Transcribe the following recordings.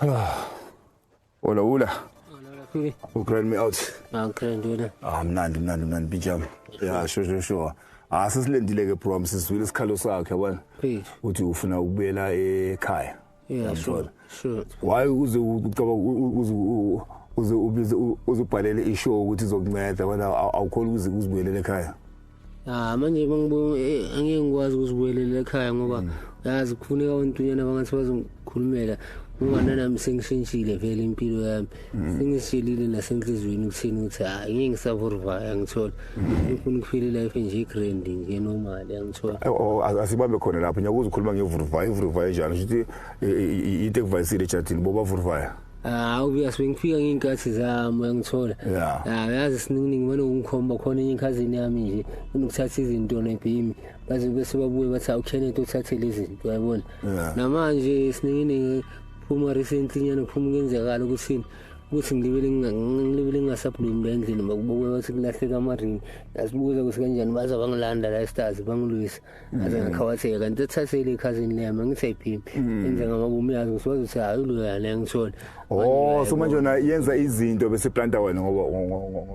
Hola, hola. Fike. Ugrand me out. Ah, grand wena. Ah, mnandi, mnandi, mnandi bijam. Yeah, sure. Ah, sesilendile ke bro, sisizwile isikhalo sakhe yabona. Mfethu. Uthi ufuna ukubuyela ekhaya. Yeah, sure. Yangithola. Sure. Why uze ucabanga uze ubize uzubhalele ishow ukuthi izokunceda wena awukhona ukuze uzibuyelele ekhaya? Ah, manje mangibo angeke ngikwazi ukuzibuyelela ekhaya ngoba yazi kufuneka abantunyana bangathi bazongikhulumela ngoba nami sengishintshile vele impilo yami. Sengisitshelile nasenhliziyweni ukuthini ukuthi hayi ngeke ngisavurvaya ngithola. Ngifuna ukuphila life nje grand nje normal yangithola. Oh, asibambe khona lapho. Ngiyakuza ukhuluma ngevurvaya, ivurvaya njani? Ukuthi into ekuvayisile ejardini boba vurvaya. Ah, obvious bengifika ngey'nkathi zami uyangithola. Ah, uyazi sininginingi banokungikhomba khona enye ikhazini yami nje inokuthatha izinto nebhimi baze bese babuye bathi awu Kenneth uthathe lezi zinto uyabona. Namanje sininginingi phuma recently nyana kuphuma kuyenzakala ukuthi ukuthi ngilibele ngingasaphumi la endlini bakubuke bathi kulahleka amaringi yasibuza ukuthi kanjani baze bangilanda la estars bangilwisa aze ngakhawatheka kanti ethathele ikhazini lami angithi ayibhimi enze ngamabomu yazi ukuthi bazothi hayi uloyana ngithola. Oh, so manje wena yenza izinto bese planta wena ngoba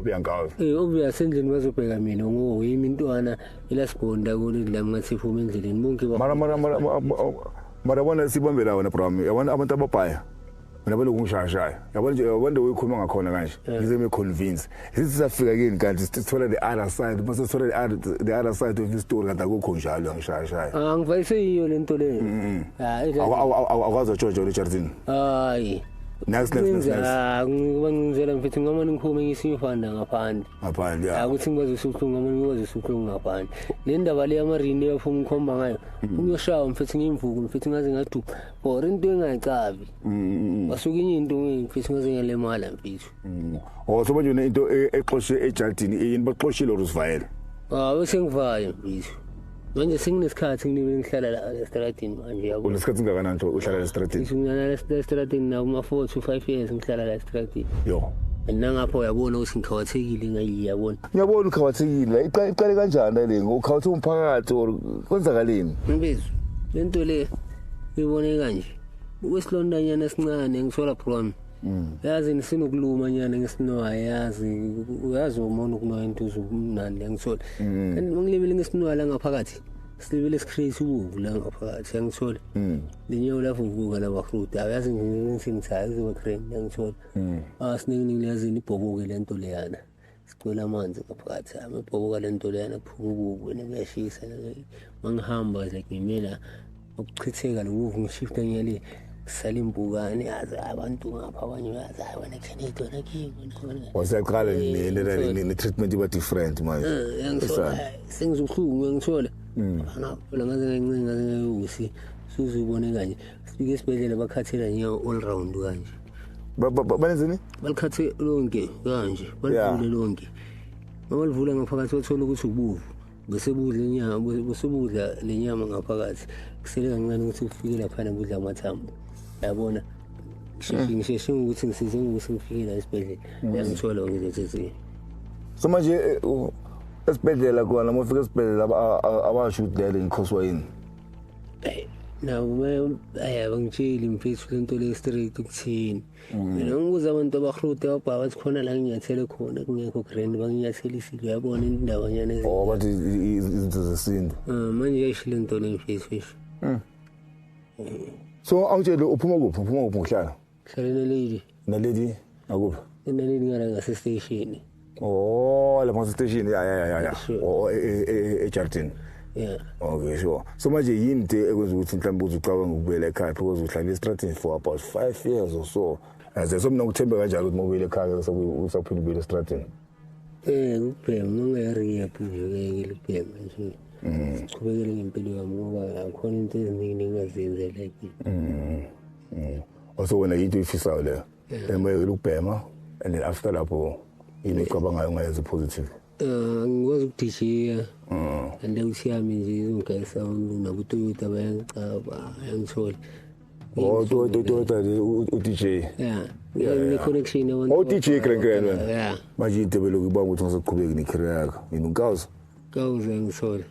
uyangazi. Obvious endlini bazobheka mina ngoba yimi intwana elasibonda kuleli lami ngathi iphuma endleleni bonke ba Mara bona sibambe la wena bro wami. Yabona abantu ababhaya. Mina baloku ngishayashaya. Yabona nje yabona uyikhuluma ngakhona kanje. Ngize me convince. Sithi safika kini kanti sithola the other side, mase sithola the other side of the story kanti akukho njalo ngishayashaya. Ah, ngivayise yiyo lento leyo. Ah, Awukwazi utshontsha Richardson. Hayi. Next next next. next. Ah, ngibancinzela mfethu ngamane ngiphume ngisiyofanda ngaphandle. Ngaphandle ya. Ukuthi ngikwazi usuhlungu ngamane ngikwazi usuhlungu ngaphandle. Le ndaba le yamarini yaphuma ngikhomba ngayo. Uyoshaya mfethu ngimvuku mfethu ngaze ngadupha. For into engayicavi. Basuka inye into mfethu ngaze ngalemala mfethu. Oh, so manje into exoshwe ejardini yini baxoshile or usivayele? Ah, bese ngivaya mfethu. Manje senginesikhathi nginibe ngihlala la estradini manje yabo. Unesikhathi singakanani nje uhlala estradini? Ngisho ngihlala la estradini na uma 4 to 5 years ngihlala la estradini. Yo. And nangapho uyabona ukuthi ngikhawathekile ngayi yabona. Ngiyabona ukhawathekile. Iqale kanjani le ngokhawathe umphakathi or kwenzakaleni? Mfethu, lento le ibone kanje. Kwesilondanyana esincane ngithola bro. Yazi sinokuluma nyana ngesinwaya yazi uyazi umona ukunwaya into uzumnandi ngithola. And ngilibele ngesinwaya la ngaphakathi. Silibele sicreate ubuvu la ngaphakathi ngithola. Linyawo lavuvuka la bafruit. Ayazi ngithi ngithi kuzoba grand ngithola. Ah, siningi yazi ibhoboke lento leyana. Sicela amanzi ngaphakathi amabhoboka lento leyana kuphuma ubuvu wena kuyashisa mangihamba like ngimela ukuchitheka lobuvu ngishifta ngiyale kusala impukane yazi abantu ngapha abanye bayazi hayi wena Kenneth wena King wena Wasiyaqala ne treatment iba different manje. Ngithola sengizobuhlungu ngithola ngaphela ngaze ngancinga ngaze ngayusi suzubone kanje sifike esibhedlela bakhathela nje all round kanje. Banenzini? Balikhathe lonke kanje balivule lonke mabalivula ngaphakathi bathola ukuthi ubuvu bese budla inyama bese budla lenyama ngaphakathi kusele kancane ukuthi ufike lapha budla amathambo yabona ngisheshe ukuthi ngisize ukuthi ngifike la esibhedlela yangithola ngizothi. So manje esibhedlela khona uma ufika esibhedlela abasho ukuthi lele ngikhoswa yini? Nabo ayabangitsheli mfethu lento le straight ukuthini. Mina ngibuza abantu abahrute ababhaka bathi khona la nginyathele khona kungekho grand banginyathelisile uyabona indaba nyana ezi. Oh, bathi izinto zesintu. Manje yayishilo into le mfethu. So awutshele uphuma kuphi? Uphuma kuphi ngihlala? Ngihlala nalady. Nalady akuphi? Nalady ngala ngase station. Oh, lapha ngase station. Ya. Oh, ejardini. Yeah. Okay, sure. So manje yini into ekwenza ukuthi mhlawumbe uzucabanga ukubuyela ekhaya because uhlala estradini for about 5 years or so. As so mina ngikuthembe kanjalo ukuthi mawubuyele ekhaya usaphinda ubuyele estradini. Ukubhema ngingayirehab nje ke ukubhema nje. Siqhubekele ngempilo yami ngoba akhona into eziningi engingazenza like. Also wena into oyifisayo leyo. Embe ukubhema and then after lapho yini ocabangayo ungayenza positive? Ngikwazi ukudijika. And ukuthi yami nje izongigayisa nakuToyota bayangicaba yangithola. Oh, Toyota u-DJ. Yeah. Ne connection abantu. Oh, DJ grand wena. Yeah. Manje into belokhu ibanga ukuthi ngisaqhubeki ne-career yakho. Yini unkawuza? Kawuza ngithola.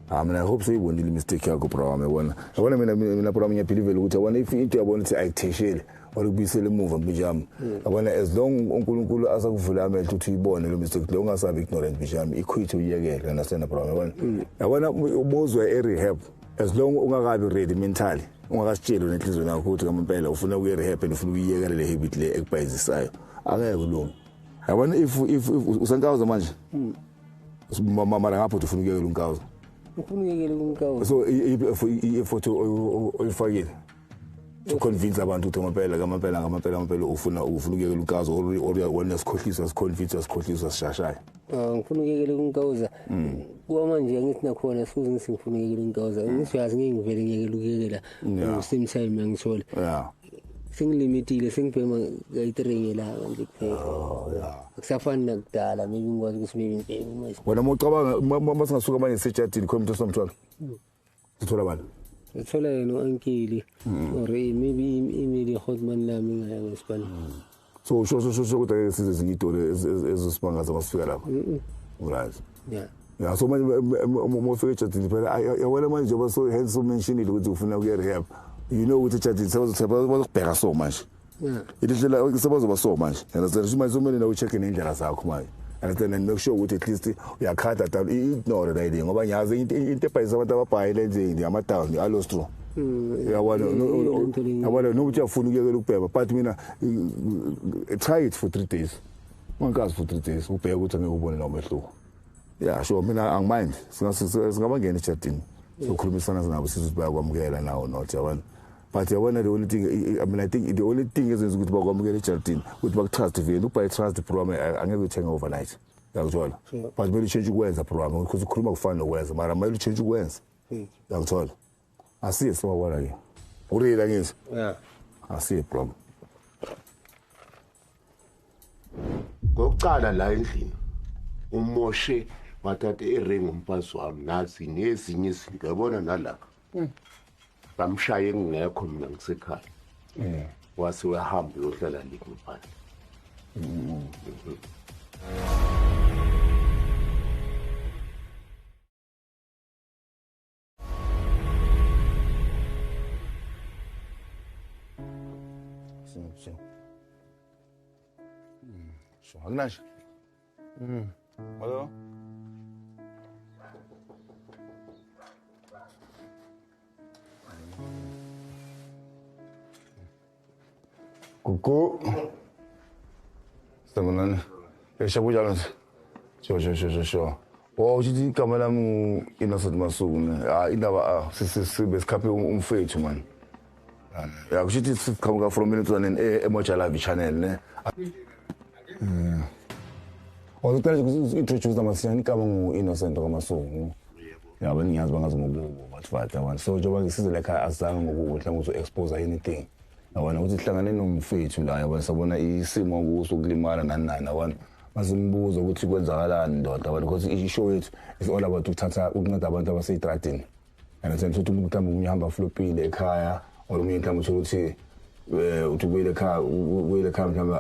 Ah, mina I hope seyibonile mistake yakho bro wami yabona. Yabona mina bro wami ngiyabelieve ukuthi yabona if into yabona ukuthi ayikutheshele or ukubuyisela emuva mbijami. Yabona, as long uNkulunkulu asakuvula amehlo ukuthi uyibone lo mistake lo, ungasabi ignorant mbijami, iquit, uyekele, understand bro? Yabona, ubuzwe e-rehab, as long ungakabi ready mentally, ungakasitsheli nenhliziyo yakho ukuthi ngempela ufuna ukuya rehab and ufuna ukuyiyekela le habit le ekubhayizisayo, angeke kulunge. Yabona, if usenkawuza manje, mara ngapho ufuna ukuyekela unkawuza. Ngifuna ukuyekela unkawuza. So i-effort oyifakile to convince abantu ukuthi ngempela ngempela ngempela ngempela ufuna ukuyekela unkawuza, or wena sikhohlisa, siconvince, sikhohlisa, sishashayo? Ngifuna ukuyekela unkawuza. Kwamanje angithi nakhona suze ngithi ngifuna ukuyekela unkawuza, ngithi uyazi ngeke ngivele ngiyekele ukuyekela same time, angithola. Sengilimitile, sengibhema kayi-3 ngelanga nje kuphela. Oh yeah. Akusafani nakudala, maybe ngikwazi ukuthi maybe ngibheme manje. Wena mawucabanga, masingasuka manje sejadini, khona umuntu esomthola, sithola bani? Uthola yena u-ankili or maybe imeli hotman lami ngaya ngesibani. So sho ukuthi angeke size ezinye iy'tori ezosimangaza masifika lapho, right? Yeah. Ya, so manje uma ufika ejadini phela, yabona manje, njengoba so hence so mentionile ukuthi ufuna ukuya rehab, you know ukuthi ejadini sebazokubheka, so manje indlela sebazoba, so manje, understand, manje somele nawe ucheck nendlela zakho manje, understand, and make sure ukuthi at least uyakhada down, i-ignore la idea, ngoba ngiyazi into ebhayisa abantu ababhayi lenze ama-down i-alostro. Yabona, yabona, noma uthi uyafuna ukuyekela ukubhema, but mina, try it for 3 days, ungazi, for 3 days ubheke ukuthi angeke ubone nawo umehluko. Yeah, sure, mina angimind, singabangena ejadini, sokhulumisana nabo, sizwe ukuthi bayakwamukela nawo not, yabona. But yabona, the only thing, I mean, I think the only thing ezenza ukuthi bakwamukele ejardini ukuthi bakutrust vele. Ukubuy trust, bro, angeke uyithenge overnight, uyakuthola? But kumele ushintshe ukwenza, bro, because ukhuluma kufana nokwenza, mara kumele ushintshe ukwenza, uyakuthola? Asiye sibabona ke urila ngithi. Yeah. Asiye, bro. Ngokucala la endlini umoshe, wathatha iring umfazi wami, nazi nezinye izinto, yabona, nalapha bamshaye ngingekho mina, ngisekhaya, wase uyahamba uyohlala le ngaphandle. So akunasho. Hello. Kuku. Sanibonani. Yesha, kunjani? Sure. Oh, uthi igama lami Innocent Masuku ne. Ah, indaba ah sibe sikhaphe umfethu man. Ya, kusho ukuthi siqhamuka from Minute eMoja Live channel ne. Oh, ngicela nje introduce masinyane, igama ngu-Innocent kaMasuku. Ya, bengiyazi bangazi ngokubo but fat yabona. So njengoba ngisize la ekhaya, azange ngokubo mhlawumbe uzo-expose anything. Yabona ukuthi sihlangane nomfethu la, yabona, sabona isimo kuso ukulimala nani nani, yabona. Masimbuza ukuthi kwenzakalani ndoda, yabona, because i-show yethu is all about ukuthatha ukunceda abantu abasey'tradini. And then uthi umuntu mhlawumbe omunye uhamba flopile ekhaya, or omunye mhlawumbe uthola ukuthi uthi ubuyele ekhaya mhlawumbe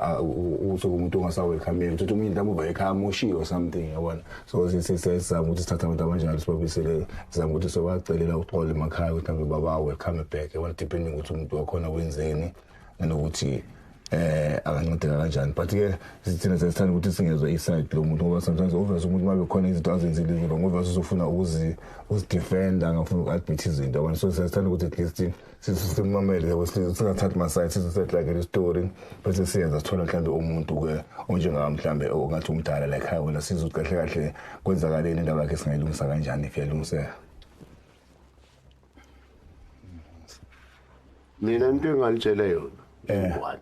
uthi umuntu ongasawelcoming, uthi omunye mhlawumbe uva ekhaya amoshiwe or something, yabona. So sisizama ukuthi sithathe abantu abanjalo, sibabuyisele, sizama ukuthi sobacelela uxolo emakhaya ukuthi mhlawumbe baba welcome back, yabona, depending ukuthi umuntu wakhona wenzeni nanokuthi angancedeka kanjani. But ke thina sesithanda ukuthi singezwe iside lo muntu, ngoba sometimes obvious umuntu mabe khona izinto azenzile izinto, ngoba usufuna ukuzidefenda, angafuna uku-admit izinto, yabona. So siyasithanda ukuthi at least simamele, yabo, singathathi ma-side, sizoset like le story, bese siyenza sithola mhlawumbe umuntu-ke onjengawo, mhlawumbe ongathi umdala la ekhaya, wena sizwe ukuthi kahle kahle kwenzakaleni, indaba yakhe singayilungisa kanjani if iyalungiseka. Mina into engalitshela yona, one,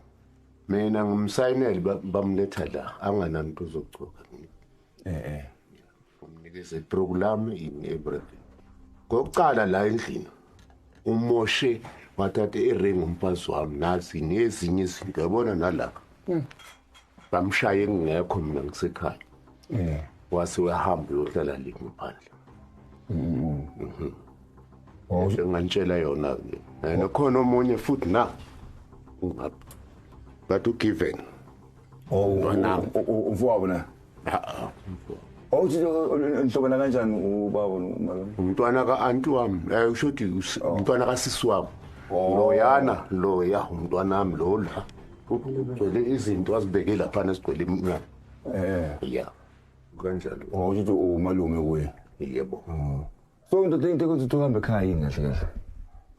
mina ngimsayinele, bamletha la angananto zokugcoka. Umnikeze ibhruku lami in everything. Ngokucala la endlini umoshe, wathatha iring umfazi wami, nazi nezinye izinto, yabona, nalapha bamshaye ngingekho mina, ngisekhaya, wase uyahamba uyohlala le ngaphandle. Engantshela yona-ke, and khona omunye futhi na ungapha, but ugiven. Oh. Mntwanami. Umfowabo na? Ha. Oh, uthi nihlobana kanjani ubaba nomalume? Umntwana ka-anti wami, kusho ukuthi umntwana kasisi wami. Loyana loya umntwanami lo la. Ugcwele izinto azibeke lapha esigcwele imnyango. Yeah. Kanjalo. Oh, uthi umalume kuye. Yebo. So into into ukuthi uhambe ekhaya yini kahle kahle.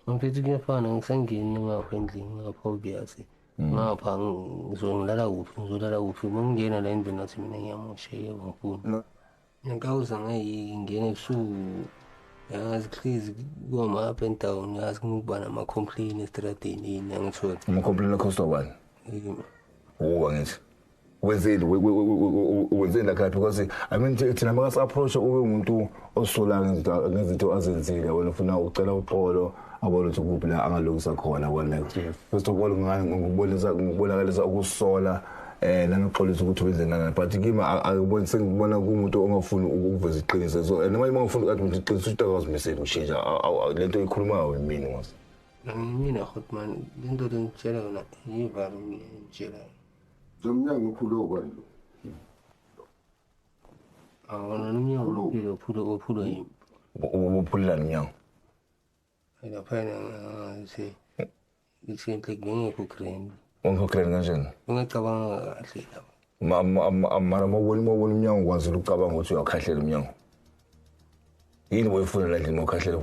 Ngiphethe kuyafana ngisangeni ngapha endlini ngapha obvious. Ngapha ngizongilala kuphi ngizolala kuphi mangingena la endlini athi mina ngiyamosheka ngifuna. Ngikawuza ngayiki ngene ebusuku. Yazi please koma up and down yazi kuba nama complain estradini yini angithola. Ama complain cost bani? Uwa ngithi. Wenzeni wenzeni la because I mean thina makasi approach ube umuntu osolayo ngezinto azenzile wena ufuna ucela uxolo abone ukuthi kuphi la angalungisa khona wena. First of all ngikubonisa ngikubonakalisa ukusola nanoxolisa ukuthi wenze nani but kimi akuboni sengibona kumuntu ongafuni ukuveza iqiniso so noma uma ngifuna ukuthi iqiniso ukuthi akazimisele ukushintsha lento oyikhulumayo mina ngos. Mina Hotman lento lengitshela yona yivalo ngitshela. Umnyango ukhulu kwani lo? Awona umnyango uphula uphula yini? Uphulelani umnyango? Lapha ngathi isenhle ngekho grand. Ungekho grand kanjani? Ungacabanga kahle lapha. Mara mawubona umnyango ukwazi ukucabanga ukuthi uyakhahlela umnyango. Yini boyifuna la endlini ukhahlela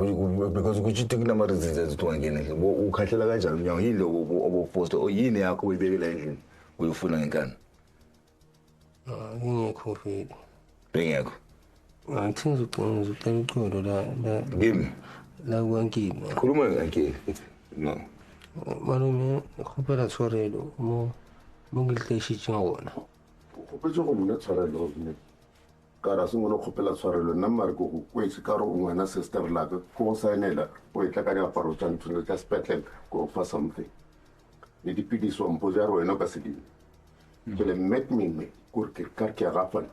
because kuthi kunama reasons ezithi ungangena endlini. Ukhahlela kanjani umnyango? Yini lo obupost yini yakho oyibekela endlini? Uyifuna ngenkani? Ngingekho vele. Bengekho. Angithi ngizocela uxolo la kimi. La kwankini. Khuluma ngankini. No. Malume kgopela tshwarelo mo ngilihleishitše gona. Kgopetse go mna tshwarelo ne. Ka ra sengwe kgopela tshwarelo nna mare go go kwetse ka re o ngwana sister la ka go saenela o etla ka diaparo tsa ntho tsa sepetlele go fa something. Le dipidisi wa mpotsa re wena o ka se di. Ke met me gore ke ka ke a gafana.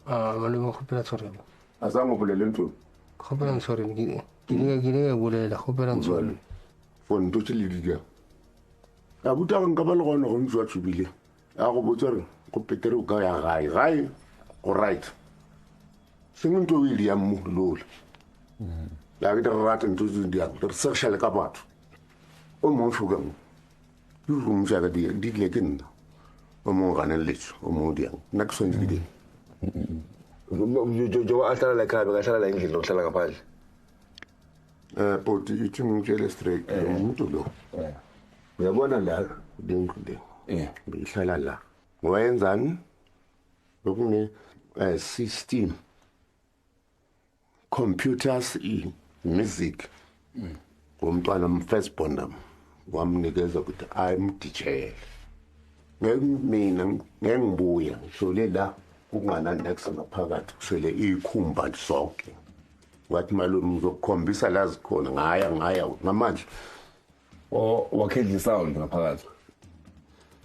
Malume kgopela tshwarelo. A sa mo bolele ntho. Kgopela tshwarelo ke ile ka bolela kgopela tshwarelo. For ntho tse le di dira. A buta nka ba le gona go ntse wa tshubile. A go botsa re go petere o ka ya gae gae go right. Sengwe ntho o ile ya mo lola. La ke re rata ntho tse di dira re searcha le ka batho. O mongwe shuka mo. Di room tsa ka di ile ke nna. O mongwe ganeletse o mongwe diang. Nna ke tshwanetse ke ding. Jo ahlala la ekhaya bekahlala la endlini lokuhlala ngaphandle. Bhuti ithi ngitshele straight lo muntu lo. Uyabona la lendlu le. Beyihlala la. Ngoba bekune system computers i music. Ngomntwana first born wamnikeza ukuthi I'm DJ. Mina ngengibuya ngishole la kungana next ngaphakathi kusele ikhumba sonke. Wathi malume ngizokukhombisa la zikhona ngaya ngamanje. O wakhedla sound ngaphakathi.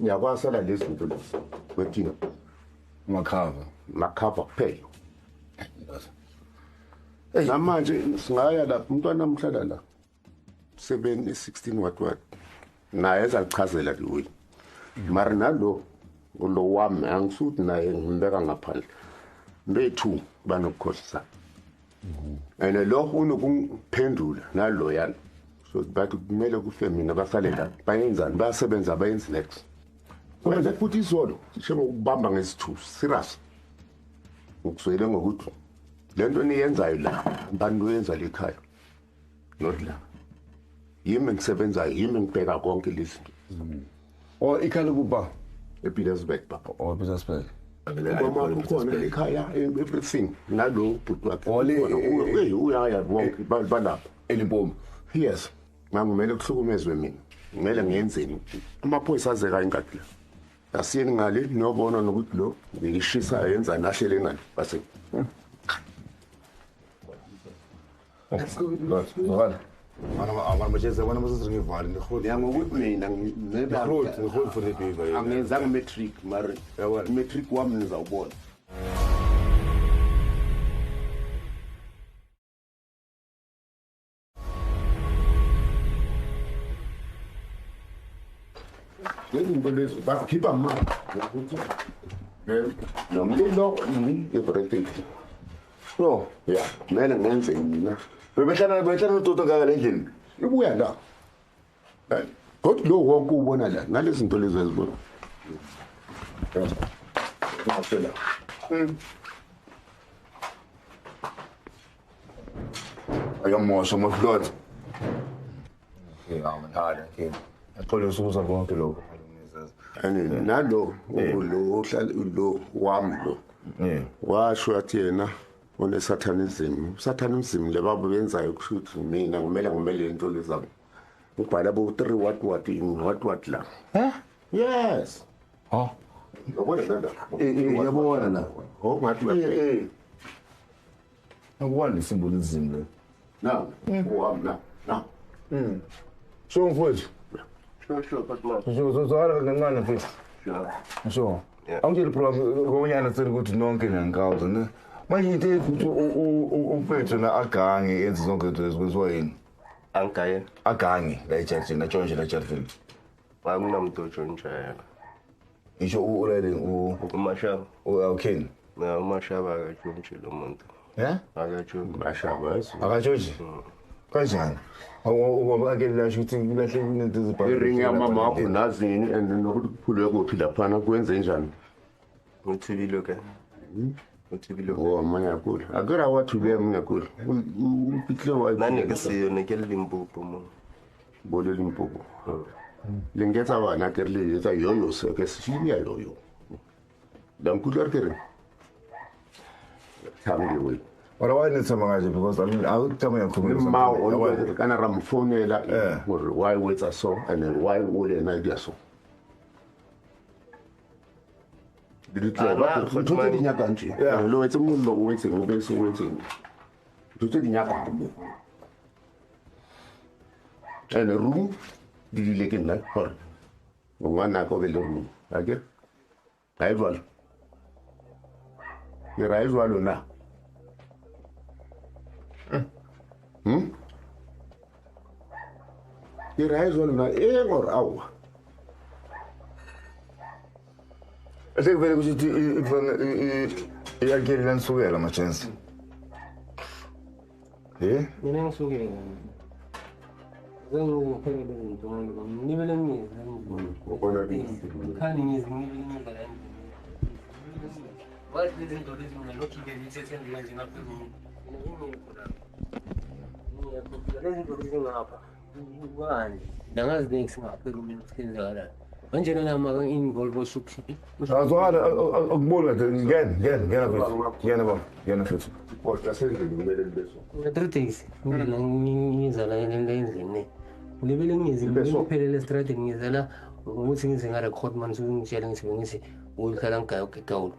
Ngiyakwasala lezi zinto lezi. Wethina makhava kuphela. Namanje singaya lapha umntwana amhlala la. 7 16 what naye ezachazela kuwe. Mara nalo lo wami angisuthi naye ngimbeka ngaphandle. Bethu banokukhohlisa. And lo unokuphendula naloyana. So bathi kumele kufe mina basale la. Bayenzani bayasebenza bayenza next. Kwenza futhi izolo njengokubamba ngesithu serious. Ukuzwele ngokuthi lento eniyenzayo la abantu yenza lekhaya. Not la. Yimi ngisebenzayo yimi ngibheka konke lezi. Oh ikhaya kuba ePietersburg baba. Oh ePietersburg. Mama ukhona ekhaya everything nalo bhuti wakhe. Uyaya bonke balapha. eLimpopo. Yes. Ngangumele kuhlukumezwe mina. Kumele ngiyenzeni? Amaphoyisa azeka ingadi la. Asiyeni ngale niyobona nokuthi lo ngishisa yenza nahlele ngale base. Ngala. Ana macheza wana mase ngivale ngihole. Ya ngokuthi mina ngihole for the paper. Angenzanga matric mara matric wami nizawubona. Lezi bakhipha mama ukuthi nomlilo everything. So yeah, kumele ngenze mina. Bebehlala noToto kaka le ndlini. Ibuya la. Kodwa lo wonke ubona la nalezi zinto lezi ezibona. Ngiyafela. Ayamosha amaflot. Okay, axolisa ukuza konke lokho. And nalo lo ohlala lo wami lo. Washo athi yena one satanism. Satanism le babo benzayo kusho ukuthi mina ngimele into lezabo. Ubhala bo 3 what what in what what la. Eh? Yes. Ha? Yabona la. Yabona la. Oh ngathi Akubona symbolism le. Na, wami na. Na. So mfowethu. Sure, but man. Ngizozwala kancane mfowethu. Sure. Sure. Angitshela problem konyana tsela ukuthi nonke niyankawuza ne. Manje into ethi umfethu na agange yenze zonke izinto ezikwenziwa yini? Angaye. Agange la ejardini, atshontshe la ejardini. Akunamuntu otshontshela. Ngisho ulele uMashaba. Okay. Na uMashaba akatshontshi lo muntu. Eh? Akatshontshi. Mashaba. Akatshontshi. Kanjani? Ngoba ake lasho ukuthi kulahle into ezibhalwe. Iringi yamama wakho nazini and nokuthi kuphulwe kuphi laphana kwenze njani? Uthibile ke. Uthibile. Oh mangakula. Akera wathube mangakula. Upitle wa. Nani ke siyo ne ke Limpopo mo. Bole Limpopo. Lengeza bana ke le etsa yoyo se ke sinya yoyo. Dankula ke re. Thangi we. Ora why nitshama kanje because I would tell me Le mao o kana ra mfonela gore why o etsa so and then why o le ena dia so. Ntho tse di nyakang tje. Le wetse mollo o wetseng o bese o wetseng. Ntho tse di nyakang. And room di dile ke nna gore ngwana ka o be le room. Akere? Ha e jwalo. Ke ra e jwalo na? Ke ra e jwalo na e gore aowa. Sekuvele kusho ukuthi iyakeli lanisukela ama-chance. Eh? Mina ngisukela. Zange ngiphekele izinto ngibele ngize. Khani ngize ngibele ngize la endlini. Wathi lezi zinto lezi mina lokhu nje ngithethe nje ngaphezulu. Mina ngingekho la. Ngiyakho lezi zinto lezi ngapha. Kanje. Nangazi next ngapha erumini ukuthi kwenzakalani. Manje nami aka-involve osukuthi. Azwakala akuboni kahle ngena mfethu. Ngena baba, ngena mfethu. Kodwa sendlini kumele libe so. 3 days mina ngiza la endlini. Ngibele ngize ngiphelele estradini ngiza la ukuthi ngize nga-record manje ngitshela ngithi bengithi uhlala ngigaya ugegawulo.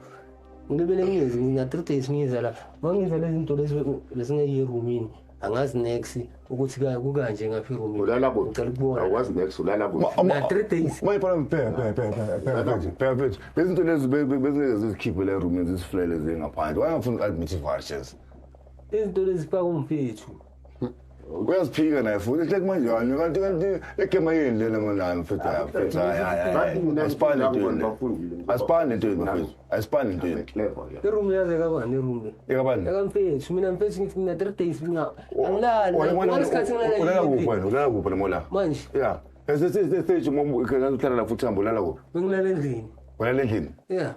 Ngibele ngize ngina 3 days ngiza la. Mangiza lezi zinto lezi besingeyi erumini. Angazi next ukuthi kukanje ngapha erumini. Ulala kuphi? Ngicela ukubona. Awukwazi next ulala kuphi? Na 3 days. Manje phela bheka mfethu. Lezi zinto lezi bezingeke zizikhiphe la erumini zisifulele ziye ngaphandle. Wayengafuni uku-admit i-virus. Izinto lezi zifaka umfethu. Uyaziphika naye futhi like manje kanti egema yini lena manje mfethu mfethu hayi asipani entweni. Asipani entweni mfethu. Asipani entweni. Iroom yaze kabani iroom le? Ekabani? Ekamfethu mina mfethu ngithi mina 3 days mina angilali. Isikhathi ngilala. Ulala kuphi wena? Ulala kuphi nomola? Manje. Yeah. Esestage uhlala la futhi hamba ulala kuphi? Bengilala endlini. Ulala endlini? Yeah.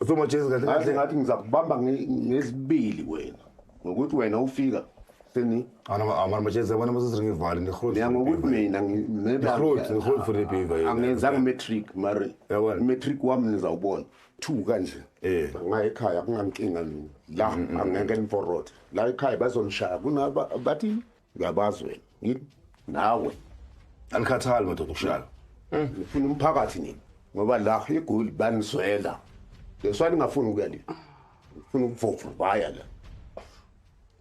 So much kahle kahle ngathi ngizakubamba ngezibili wena. Ngokuthi wena ufika seni ana macheza bona masizingivali nikhulu ngokuthi mina nikhulu for the angenzanga matric mari matric wami nizawubona 2 kanje nga ekhaya kungankinga mina la angeke niforward la ekhaya bazonishaya kunaba bathi ngiyabazi wena ngini nawe alikhathali madoda ukushaya ngifuna umphakathi nini ngoba la igoli banizwela leswani ngafuni ukuya le ngifuna ukuvovu baya la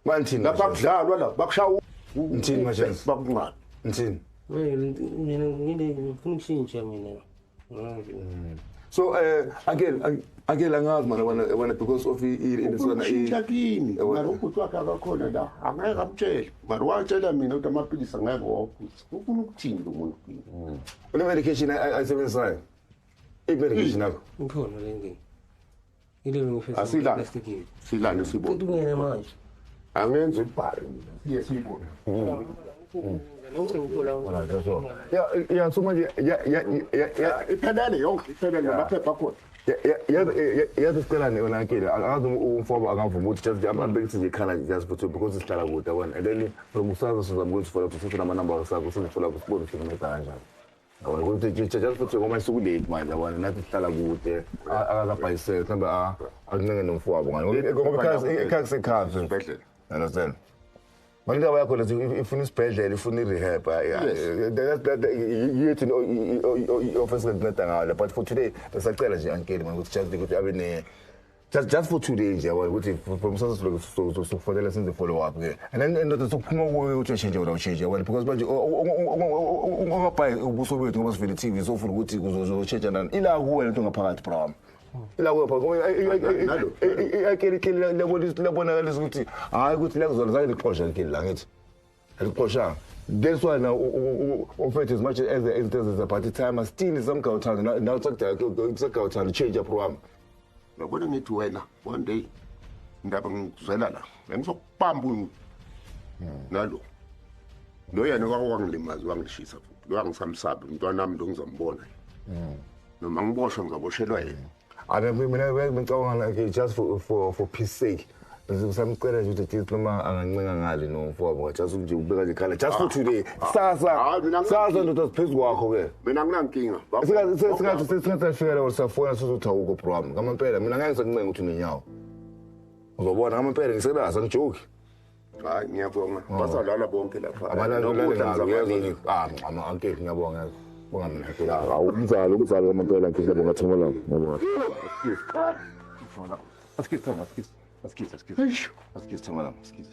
Manje lapha kudlalwa la bakushaya ngithini manje bakunqana ngithini mina ngifuna ukushintsha mina. So again angazi mana wena because of ilisana ishintsha kimi mara ukuthi wakhe akakhona la angeke amtshele mara watshela mina ukuthi amaphilisi angeke wawaphuza ufuna ukuthini lo muntu kimi une medication ayisebenzisayo i-medication yakho ngikhona le ndini ile ngifisa asilane silane sibone ungene manje angenza ibhari siye siyibone. Yeah, so manje yeah. Iphelele yonke, iphelele namaphepha akhona. Yazi sicelane wena Nkele, angazi umfowabo angavuma ukuthi just ambekise nje ikhala just for because sihlala kude yabona. And then from kusasa sizama ukuthi follow up, sithathe namanamba sakho size-follow up, sibone ukuthi sinceda kanjani. Yabona ukuthi just for ngoba sukulate manje yabona, nathi sihlala kude, akakabhayisele mhlawumbe akuncenge nomfowabo ngani. Ngoba ekhaya kusekhaya. Isibhedlela. Understand? Manje indaba yakho lethi ifuna isibhedlela, ifuna i-rehab. Yethu i-office lekunceda ngayo, but for today besacela nje ankele manje ukuthi just ukuthi abe ne just for today nje yabona, ukuthi from kusasa sizokufonela senze follow up ke, and then indoda sokuphuma kuyo ukuthi ushintshe wena, ushintshe yabona, because manje ungabhayi ubuso bethu ngoba sivele TV, sofuna ukuthi kuzoshintsha nani ila kuwe lento ngaphakathi, bro wami, ila kuwe phakathi. Nalo. Akeli labonakalisa ukuthi hayi ukuthi la zange lixosha likeli la, ngithi alixoshanga. That's why now umfethu, as much as izinto ezenza, but time still samgawuthando now sakugawuthando change up wami. Uyabona ngithi wena one day indaba ngikuzwela la bengizokubamba nalo lo yena kwangilimaza, wangishisa futhi lo, angisamsabi umntwana wami lo, ngizambona noma ngiboshwa, ngizaboshelwa yena. Ake mina ngicabanga like just for peace sake ngisamcela nje ukuthi at noma angancenga ngale nomfowabo, just nje ukubeka nje ikhala just for today. Sasa Hayi, mina sasa ndoda siphezu kwakho ke. Mina nginankinga. Singathi sifika la safona sizothi awukho, bro wami. Ngamampela mina ngeke ngisakuncenga ukuthi unenyawo. Uzobona, ngamampela ngisebenza, angijoki. Hayi, ngiyabonga, basalala bonke lapha. Abalali. Nokudla ngizabanika. Ah, ama uncle, ngiyabonga. Bonga mina phela. Awu umzali, umzali ngamampela ngiyabonga, thoma la. Ngiyabonga. Askies thoma, askies. Askies, askies. Askies thoma la, askies.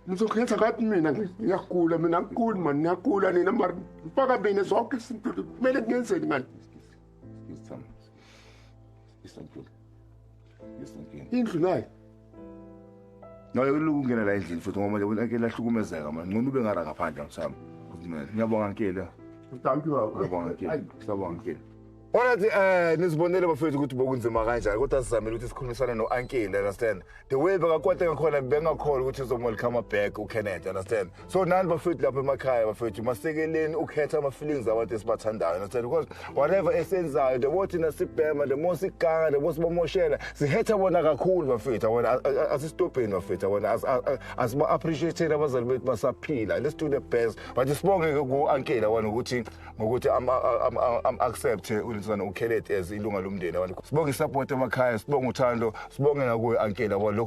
Nizokhetha ngathi mina ngiyagula, mina ngiguli mani, ngiyagula nina mari mfaka mina zonke izinto, kumele ngenzeni mani? Askies thoma. Askies uncle. Yes uncle. Indlu nayo. No, ukungena la endlini futhi ngoba manje uncle lahlukumezeka manje. Ngcono ube ngara ngaphandle msami. Ngiyabonga uncle. Thank you. Ngiyabonga uncle. Siyabonga uncle. Alright, nizibonele bafethu ukuthi bokunzima kanjani, kodwa sizamile ukuthi sikhulumisane no-uncle, understand? The way bekakwate ngakhona, bengakholwa ukuthi uzom-welcome back uKenneth, understand? So nani bafethu lapha emakhaya, bafethu, masekeleni ukhetha ama-feelings abantu esibathandayo, understand? Because whatever esenzayo, the more thina sibhema, the more siganga, the more sibamoshela, sihetha bona kakhulu bafethu, yabona. Asistopeni bafethu, yabona, asiba-appreciate abazali bethu basaphila. Let's do the best. But sibonge ku-uncle, yabona, ukuthi ngokuthi am-accept ulinsana uKenneth as ilunga lomndeni, yabona. Sibonge i-support emakhaya, sibonge uthando, sibonge nakuye uncle, yabona, lokho.